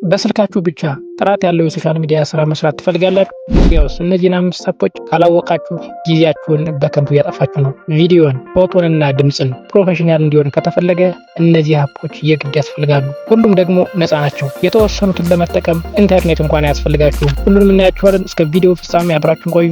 በስልካችሁ ብቻ ጥራት ያለው የ social media ስራ መስራት ትፈልጋላችሁ? እንግዲያውስ እነዚህን አምስት app ኦች ካላወቃችሁ ጊዜያችሁን በከንቱ እያጠፋችሁ ነው። ቪዲዮን፣ ፎቶንና ድምፅን professional እንዲሆን ከተፈለገ እነዚህ app ኦች የግድ ያስፈልጋሉ። ሁሉም ደግሞ ነፃ ናቸው። የተወሰኑትን ለመጠቀም ኢንተርኔት እንኳን አያስፈልጋችሁም። ሁሉንም እናያችኋለን። እስከ ቪዲዮ ፍጻሜ አብራችሁን ቆዩ።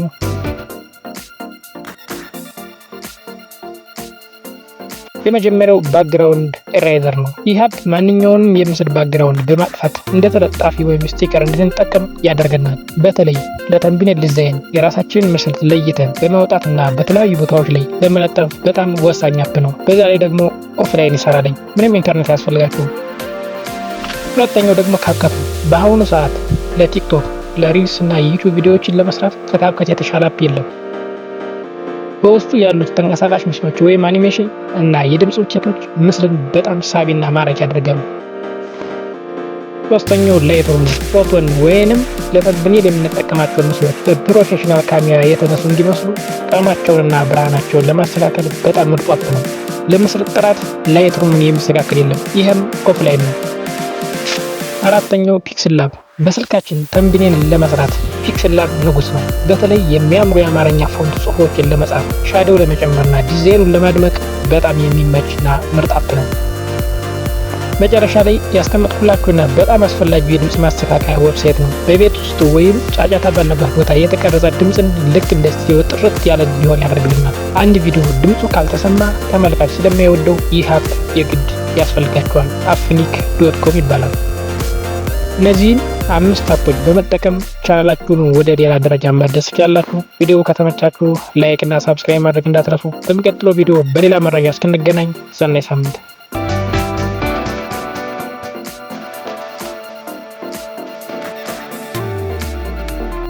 የመጀመሪያው Background Eraser ነው። ይህ app ማንኛውንም የምስል background በማጥፋት እንደ ተለጣፊ ወይም sticker እንድንጠቀም ያደርገናል። በተለይ ለ thumbnail design የራሳችንን ምስል ለይተን በማውጣትና በተለያዩ ቦታዎች ላይ ለመለጠፍ በጣም ወሳኝ app ነው። በዛ ላይ ደግሞ offline ይሰራልኝ፣ ምንም ኢንተርኔት አያስፈልጋችሁም። ሁለተኛው ደግሞ CapCut ነው። በአሁኑ ሰዓት ለ TikTok፣ ለ Reels እና የ YouTube ቪዲዮዎችን ለመስራት ከ CapCut የተሻለ app የለም። በውስጡ ያሉት ተንቀሳቃሽ ምስሎች ወይም አኒሜሽን እና የድምፅ ውጤቶች ምስልን በጣም ሳቢና ማራኪ ያደርጋሉ። ሶስተኛው Lightroom ነው። ፎቶን ወይንም ለ thumbnail የምንጠቀማቸውን ምስሎች በ professional ካሜራ የተነሱ እንዲመስሉ ቀለማቸውንና ብርሃናቸውን ለማስተካከል በጣም ምርጡ app ነው። ለምስል ጥራት Lightroom ን የሚስተካከል የለም። ይህም offline ነው። አራተኛው PixelLab። በስልካችን thumbnail ለመስራት PixelLab ንጉስ ነው። በተለይ የሚያምሩ የአማርኛ font ጽሁፎችን ለመጻፍ፣ shadow ለመጨመርና ዲዛይኑን ለማድመቅ በጣም የሚመችና ምርጥ app ነው። መጨረሻ ላይ ያስቀመጥኩላችሁና በጣም አስፈላጊው የድምፅ ማስተካከያ website ነው። በቤት ውስጥ ወይም ጫጫታ ባለበት ቦታ የተቀረጸ ድምፅን ልክ እንደ ስቱዲዮ ጥርት ያለ እንዲሆን ያደርግልናል። አንድ ቪዲዮ ድምፁ ካልተሰማ ተመልካች ስለማይወደው ይህ app የግድ ያስፈልጋችኋል። Afnic.com ይባላል። እነዚህን አምስት app ኦች በመጠቀም ቻናላችሁን ወደ ሌላ ደረጃ ማድረስ ትችላላችሁ። ቪዲዮ ከተመቻችሁ like እና subscribe ማድረግ እንዳትረሱ። በሚቀጥለው ቪዲዮ በሌላ መረጃ እስክንገናኝ ሰናይ ሳምንት።